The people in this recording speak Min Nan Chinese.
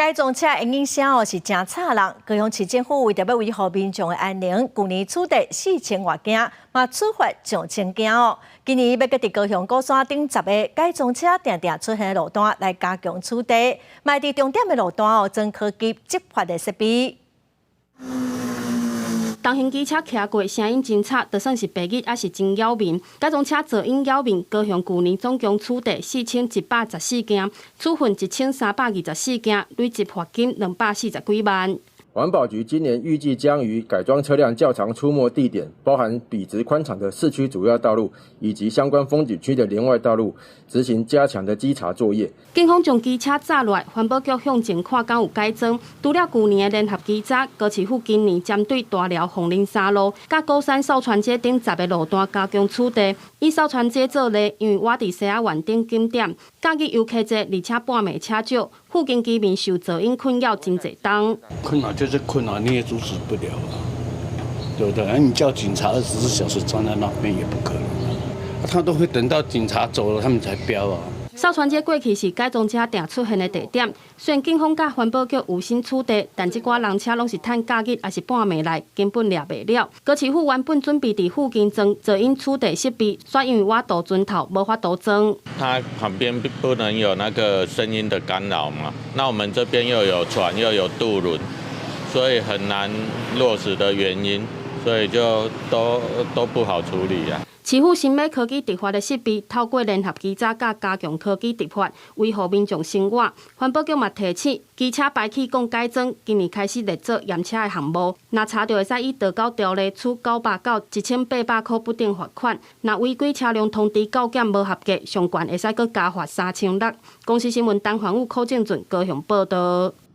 改裝車的影聲哦是誠吵人，高雄市政府為著欲維護民眾的安寧，舊年取締4000外件，嘛處罰上千件哦。今年欲閣佇高雄鼓山頂10个改裝車定定出現的路段來加強取締，嘛佇重點的路段哦裝科技執法的設備。重型機車騎過，聲音真吵，就算是白日也是真擾民。改裝車噪音擾民，高雄舊年總共取締4114件，處分1324件，累積罰金240幾萬。環保局今年預計將於改裝車輛較常出沒地點，包含筆直寬敞的市區主要道路以及相關風景區的連外道路，執行加強的稽查作業。警方將機車紮落來，環保局向前看敢有改裝。除了舊年的聯合稽查，高市府今年針對大寮鳳林三路、佮鼓山哨船街頂10个路段加強取締。以哨船街做例，因為倚佇西仔灣頂景點，假日遊客濟，而且半暝車少，附近居民受噪音困擾真濟冬。困擾就是困擾，你也阻止不了啊，對不對？你叫警察24小時站在那邊也不可能啊，他都會等到警察走了，他們才飆啊。哨船街過去是改裝車定出現的地點，雖然警方佮環保局有心取締，但這寡人車攏是趁假日抑是半暝來，根本掠袂了。高市府原本準備佇附近裝噪音取締設備，煞因為倚渡船頭無法度裝。它旁邊不能有那個聲音的干擾嘛？那我們這邊又有船又有渡輪，所以很難落實的原因，所以就都不好處理啊。市府新買科技執法的設備，透過聯合稽查佮加強科技執法，維護民眾生活。環保局嘛提醒，機車排氣管改裝，今年開始列做驗車的項目。若查著會使依道交條例處900到1800箍不等罰款。若違規車輛通知告檢無合格，上懸會使閣加罰3600。公視新聞陳環武、柯正俊高雄報道。